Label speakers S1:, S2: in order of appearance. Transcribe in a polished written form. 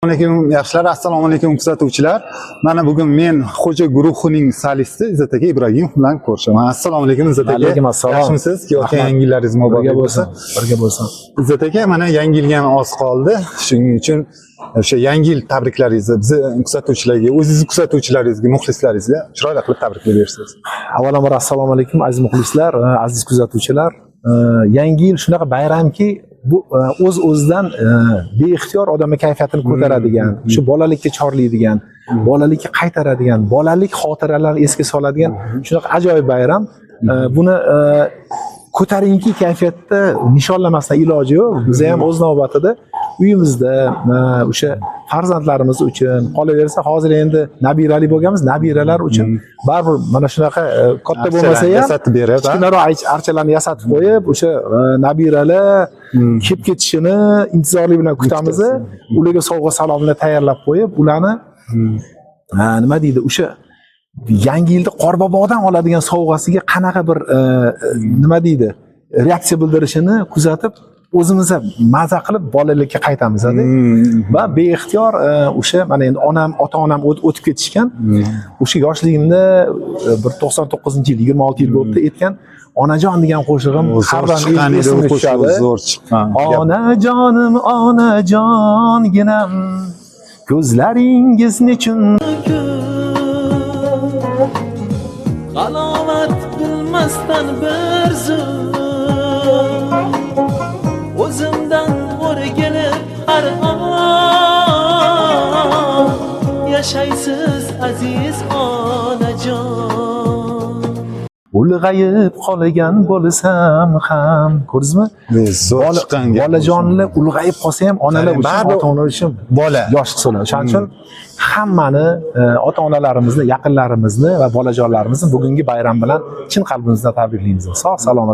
S1: Alaykum, yaxshilar, assalomu alaykum, kuzatuvchilar. Mana bugun men Xo'ja guruhining solisti Izzat aka Ibragimov bilan ko'rishaman. Assalomu alaykum, Izzat aka.
S2: Alaykum assalom.
S1: Yaxshimisiz? Kelayotgan
S2: Rahmat.
S1: yangi yillaringiz muborak
S2: Birga
S1: bo'lsin.
S2: bo'lsin, birga bo'lsin.
S1: Izzat aka, mana yangi yilga ham oz qoldi. Shuning uchun o'sha yangi yil tabriklaringizni bizni kuzatuvchilarga, o'zingizni kuzatuvchilaringizga, muxlislaringizga chiroyli qilib tabriklab bersangiz.
S2: Avvalambor, assalomu alaykum, aziz muxlislar, aziz kuzatuvchilar. Yangi yil shunaqa bayramki, bu o'z o'zidan beixtiyor odamning kayfiyatini ko'taradigan, shu bolalikka chorlaydigan, bolalikka qaytaradigan, bolalik xotiralarini esga soladigan shunaqa ajoyib bayram. Buni ko'tarinki kayfiyatda nishonlamasdan iloji yo'q. Biz ham o'z navbatida uyimizda o'sha farzandlarimiz uchun, qolaversa hozir endi nabirali bo'lganmiz, nabiralar uchun baribir mana shunaqa katta bo'lmasa ham
S1: yasatib berib, ha?
S2: kichkinaroq archalarni yasatib qo'yib, o'sha nabiralar kelib ketishini intizorlik bilan kutamiz. Ularga sovg'a salomlar tayyorlab qo'yib, ularni nima deydi, o'sha yangi yilda Qorbobodan oladigan sovg'asiga qanaqa bir nima deydi, reaksiya bildirishini kuzatib, o'zimiz ham maza qilib bolalikka qaytamiz va beixtiyor o'sha mana endi onam, ota onam o'tib ketishgan. O'sha yoshligimda bir 99-yil, 26 yil bo'libdi, aytgan "Onajon" degan qo'shig'im har
S1: Zo'r
S2: doim
S1: chiqqan edi u
S2: esimga
S1: qo'shiq,
S2: tushadi.
S1: zo'r chiqqan.
S2: Onajonim, onajonginam, ko'zlaringiz nechun
S3: Halovat bilmasdan bir zum o'zimdan o'rgilib har on yashaysiz, aziz onajon.
S2: Ulg'ayib qolgan bo'lsam ham, ko'rdingizmi?
S1: Zo'r chiqqan gap.
S2: Bolajonlar ulg'ayib qolsa ham, onalar uchun,
S1: Baribir
S2: ota onalar uchun
S1: bola.
S2: yosh hisoblanadi. O'shaning uchun hammani ota onalarimizni, yaqinlarimizni va bolajonlarimizni bugungi bayram bilan chin qalbimizdan tabriklaymiz. Sog' salomat.